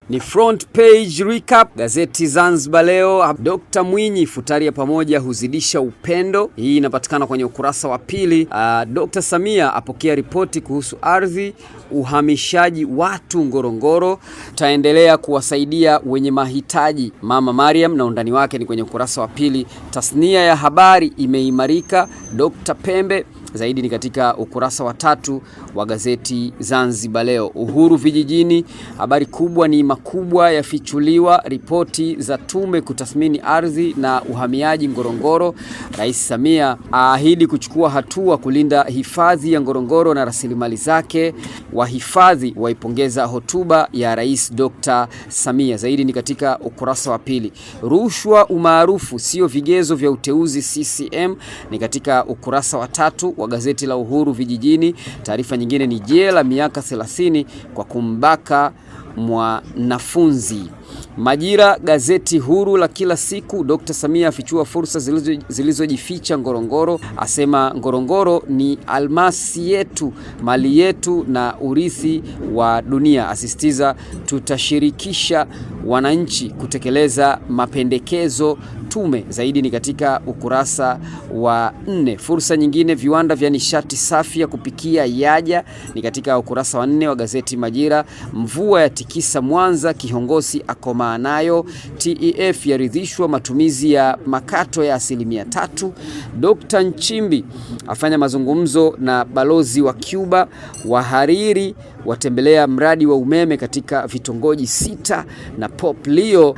Ni front page recap gazeti Zanzibar Leo. Dr. Mwinyi, futari ya pamoja huzidisha upendo. Hii inapatikana kwenye ukurasa wa pili. Dr. Samia apokea ripoti kuhusu ardhi, uhamishaji watu Ngorongoro. Taendelea kuwasaidia wenye mahitaji, Mama Mariam, na undani wake ni kwenye ukurasa wa pili. Tasnia ya habari imeimarika, Dr. Pembe zaidi ni katika ukurasa wa tatu wa gazeti Zanzibar Leo. Uhuru Vijijini, habari kubwa ni makubwa yafichuliwa, ripoti za tume kutathmini ardhi na uhamiaji Ngorongoro. Rais Samia aahidi kuchukua hatua kulinda hifadhi ya Ngorongoro na rasilimali zake. Wahifadhi waipongeza hotuba ya Rais Dr. Samia. Zaidi ni katika ukurasa wa pili. Rushwa umaarufu sio vigezo vya uteuzi CCM ni katika ukurasa wa tatu wa gazeti la Uhuru Vijijini. Taarifa nyingine ni jela miaka 30 kwa kumbaka mwanafunzi. Majira, gazeti huru la kila siku. Dr. Samia afichua fursa zilizojificha Ngorongoro, asema Ngorongoro ni almasi yetu, mali yetu na urithi wa dunia, asisitiza tutashirikisha wananchi kutekeleza mapendekezo tume. Zaidi ni katika ukurasa wa 4. Fursa nyingine, viwanda vya nishati safi ya kupikia yaja, ni katika ukurasa wa 4 wa gazeti Majira. Mvua ya tikisa Mwanza, kiongozi akomaa nayo. TEF yaridhishwa matumizi ya makato ya 3%. Dr. Nchimbi afanya mazungumzo na balozi wa Cuba. Wahariri watembelea mradi wa umeme katika vitongoji 6, na Pope Leo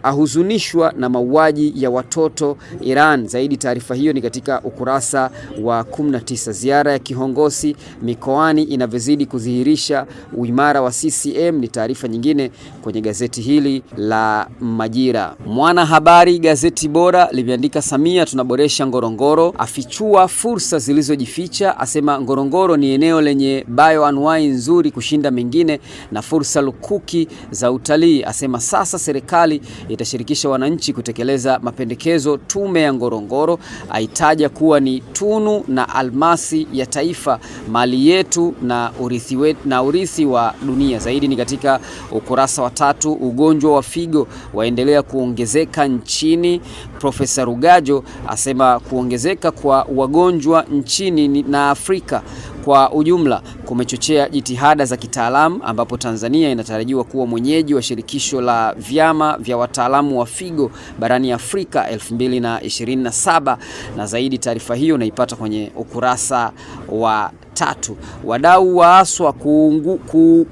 ahuzunishwa na mauaji ya watoto Iran. Zaidi taarifa hiyo ni katika ukurasa wa 19. Ziara ya kiongozi mikoani inavyozidi kudhihirisha uimara wa CCM ni taarifa nyingine kwenye gazeti hili la Majira. Mwanahabari, gazeti bora, limeandika Samia tunaboresha Ngorongoro, afichua fursa zilizojificha, asema Ngorongoro ni eneo lenye bioanuwai nzuri kushinda mengine na fursa lukuki za utalii, asema sasa serikali itashirikisha wananchi kutekeleza mapendekezo tume ya Ngorongoro, aitaja kuwa ni tunu na almasi ya taifa, mali yetu na urithi wetu na urithi wa dunia. Zaidi ni katika ukurasa wa 3. Ugonjwa wa figo waendelea kuongezeka nchini. Profesa Rugajo asema kuongezeka kwa wagonjwa nchini na Afrika kwa ujumla kumechochea jitihada za kitaalamu, ambapo Tanzania inatarajiwa kuwa mwenyeji wa shirikisho la vyama vya wataalamu wa figo barani Afrika 2027. Na zaidi taarifa hiyo unaipata kwenye ukurasa wa 3. Wadau waaswa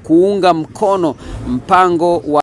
kuunga mkono mpango wa